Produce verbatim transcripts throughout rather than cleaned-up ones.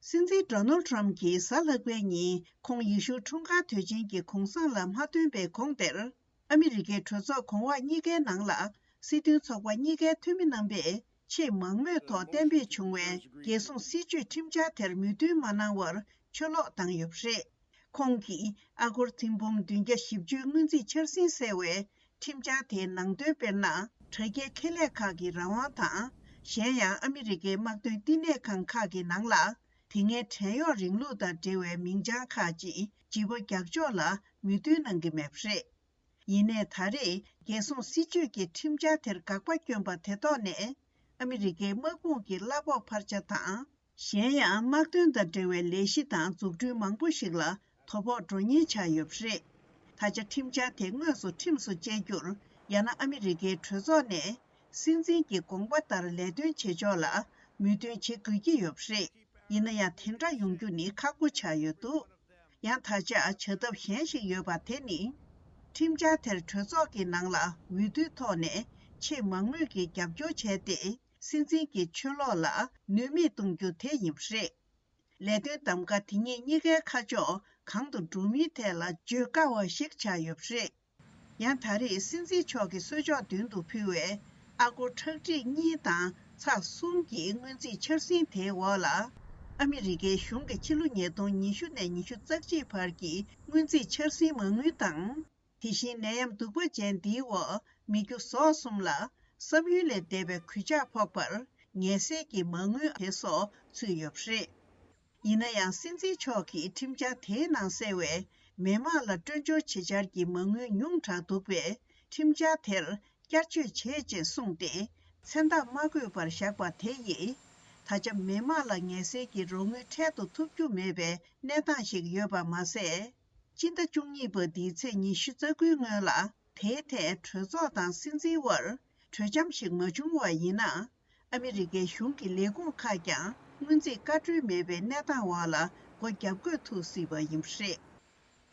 སྲིད་འཛིན་ཌོ་ནལ་ཌི་ཊརམ་གྱིས་གཟའ་ལྷག་པའི་ཉིན་ཁོང་ཡེ་ཤུ་འཁྲུངས་སྐར་དུས་ཆེན་གྱི་གུང་སེང་ལ་མ་ཐོན་པའི་གོང་དེར། ཨ་མི་རི་ཀའི་གྲོས་ཚོགས་གོང་འོག་གཉིས་ཀའི་ནང་ལ། སྲིད་དོན་ཚོགས་པ་གཉིས་ཀའི་འཐུས་མི་རྣམ་པས་ཆེས་མང་མོས་ཐོག་གཏན་འབེབས་བྱུང་བའི་རྒྱལ་སྲུང་སྲིད་ཇུས་ཁྲིམས་འཆར་དེར་མོས་མཐུན་མ་གནང་བར་ཕྱིར་ལོག་བཏང་ཡོད་པ་རེད། ཁོང་གིས་ཨ་སྒོར་ཐེར་འབུམ་བདུན་བརྒྱ་བཞི་བཅུའི་སྔོན་རྩིས་འཆར་ཟིན་གསལ་བའི་ཁྲིམས་འཆར་དེའི་ནང་དོན་དཔེར་ན། དྲ་རྒྱའི་ཁེ་ལས་ཁག་གི་རང་དབང་དང་། གཞན་ཡང་ཨ་མི་རི་ཀའི་དམག་དོན་བསྟི་གནས་ཁང་ཁག་གི་ནང་ལ། དེ་སྔའི་བྲན་གཡོག་རིང་ལུགས་དང་འབྲེལ་བའི་མིང་བྱང་ཁག་ཅིག་བརྗེ་པོ་རྒྱག་ཕྱོགས་ལ་མོས་མཐུན་གནང་གི་མེད་པ་རེད། ཡིན་ནའི་ད་རེས་རྒྱལ་སྲུང་སྲིད་ཇུས་ཀྱི་ཁྲིམས་འཆར་དེར་དགག་པ་བསྐྱོན་པ་དེ་ཐོག་ནས། ཨ་མི་རི་ཀའི་དམག་དཔུང་གི་གླ་ཕོགས་འཕར་ཆ་དང་། གཞན་ཡང་དམག་དོན་དང་འབྲེལ་བའི་ལས་གཞི་དང་འཛུགས་སྐྲུན་མང་པོ་ཞིག་ལ་དོ་ཕོག་འགྲོ་ཉེན་ཆགས་ཡོད་པ་རེད། ད་ཆ་ཁྲིམས་འཆར་དེ་དངོས་སུ་ཁྲིམས་སུ་བཅད་རྒྱུར། ཡང་ན་ཨ་མི་རི་ཀའི་གྲོས་ཚོགས་ནས་སྲིད་འཛིན་གྱི་དགོངས་པ་ལྟར་ལས་དོན་བྱེད་ཕྱོགས་ལ་མོས་མཐུན་བྱེད་དགོས་ཀྱི་ཡོད་པ་རེད། ཡིན་ན་ཡང་དེ་འདྲ་ཡོང་རྒྱུ་ནི་ཁག་པོ་ཆགས་ཡོད་འདུག་ཡང་ད་ཆ་བྱ་ཐབས་གཞན་ཞིག་ཡོད་པ་དེ་ནི། ཁྲིམས་འཆར་དེར་གྲོས་ཚོགས་ཀྱི་ནང་ལ་འོས་བསྡུའི་ཐོག་ནས་ཆེས་མང་མོས་ཀྱིས་རྒྱབ་སྐྱོར་བྱས་ཏེ། སྲིད་འཛིན་གྱི་ཕྱིར་ལོག་ལ་ནུས་མེད་གཏོང་རྒྱུ་དེ་ཡིན་པ་རེད། ལས་དོན་གདམ་ག་དེ་ཉིད་གཉིས་ཀའི་ཁ་ཕྱོགས་གང་དུ་འགྲོ་མིན་ཐད་ལ་བརྗོད་དཀའ་བ་ཞིག་ཆགས་ཡོད་པ་རེད། ཡང་ད་རེས་སྲིད་འཛིན་མཆོག་གིས་གསོལ་ལྕོག་མདུན་དུ་ཕུལ་བའི་ཨ་སྒོར་ཁྲག་ཁྲིག་གཉིས་དང་ཚེག་གསུམ་གྱི་སྔོན་རྩིས་འཆར་ཟིན་དེའི་འོག་ལ། ཨ་མི་རི་ཀའི་གཞུང་གི་ཕྱི་ལོ་ཉིས་སྟོང་ཉི་ཤུ་ནས་ཉི་ཤུ་རྩ་གཅིག་བར་གྱི་སྔོན་རྩིས་འཆར་ཟིན་མ་དངུལ་དང་། དེ་བཞིན་ནད་ཡམས་གདུག་པ་ཅན་འདིའི་འོག་མི་རྒྱུ་ཟོག་གསུམ་ལ་བསམ་ཡུལ་ལས་འདས་པའི་གུད་ཆག་ཕོག་པར་ངལ་སེལ་གྱི་མ་དངུལ་དེ་སོགས་ཚུད་ཡོད་པ་རེད། ཡིན་ན་ཡང་། སྲིད་འཛིན་མཆོག་གིས་ཁྲིམས་འཆར་དེའི་ནང་གསལ་བའི་མི་དམངས་ལ་སྤྲོད་འབྱོར་བྱེད་འཆར་གྱི་མ་དངུལ་ཉུང་དྲགས་འདུག་པས། ཁྲིམས་འཆར་དེར་བསྐྱར་བཅོས་བྱེད་ཅེས་གསུངས་ཏེ། མཚན་རྟགས་མ་བཀོད་པར་བཞག་པ་དེ་ཡིས། ད་ཆ་མི་དམངས་ལ་ངལ་སེལ་གྱི་རོགས་དངུལ་འཕྲལ་དུ་ཐོབ་རྒྱུ་མེད་པའི་གནས་སྟངས་ཤིག་ཡོད་པ་མ་ཟད། སྤྱི་ཟླ་བཅུ་གཉིས་པ་འདིའི་ཚེས་ཉི་ཤུ་རྩ་དགུའི་སྔོན་ལ། དེའི་ཐད་གྲོས་ཚོགས་དང་སྲིད་འཛིན་དབར་གྲོས་འཆམ་ཞིག་མ་བྱུང་བ་ཡིན་ན། ཨ་མི་རི་ཀའི་གཞུང་གི་ལས་ཁུངས་ཁག་ཀྱང་སྔོན་རྩིས་བཀའ་འཁྲོལ་མེད་པའི་གནས་སྟངས་འོག་ལ་སྒོ་བརྒྱབ་དགོས་ཐུག་སྲིད་པ་ཡིན་པ་རེད།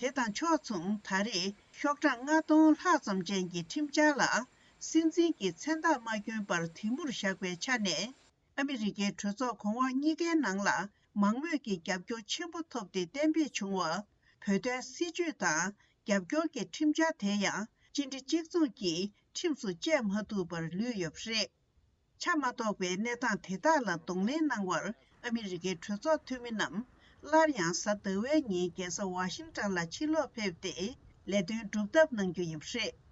དེ་དང་ཕྱོགས་མཚུངས། ད་རེས་ཤོག་གྲངས་ལྔ་སྟོང་ལྷག་ཙམ་ཅན་གྱི་ཁྲིམས་འཆར་ལ་སྲིད་འཛིན་གྱི་མཚན་རྟགས་མ་བསྐྱོན་པར་དེ་མུར་བཞག་པའི་ཆ་ནས། ཨ་མི་རི་ཀའི་གྲོས་ཚོགས་གོང་འོག་གཉིས་ཀའི་ནང་ལ་མང་མོས་ཀྱི་རྒྱབ་སྐྱོར་ཆེན་པོ་ཐོབ་སྟེ་གཏན་འབེབས་བྱུང་བ། བོད་དོན་སྲིད་ཇུས་དང་རྒྱབ་སྐྱོར་གྱི་ཁྲིམས་འཆར་དེ་ཡང་སྤྱི་འཐུས་གཅིག་མཚུངས་ཀྱིས་ཁྲིམས་སུ་བཅད་མ་ཐུབ་པར་ལུས་ཡོད་པ་རེད། ཆ་མ་གཏོགས་པའི་གནས་སྟངས་དེ་དག་ལ་གདོང་ལེན་གནང་བར་ཨ་མི་རི་ཀའི་གྲོས་ཚོགས་འཐུས་མི་རྣམས་སླར་ཡང་གཟའ་ཟླ་བའི་ཉིན་རྒྱལ་ས་ཝ་ཤིང་ཊོན་ལ་ཕྱིར་ལོག་ཕེབས་ཏེ་ལས་དོན་སྒྲུབ་ཐབས་གནང་རྒྱུ་ཡིན་པ་རེད།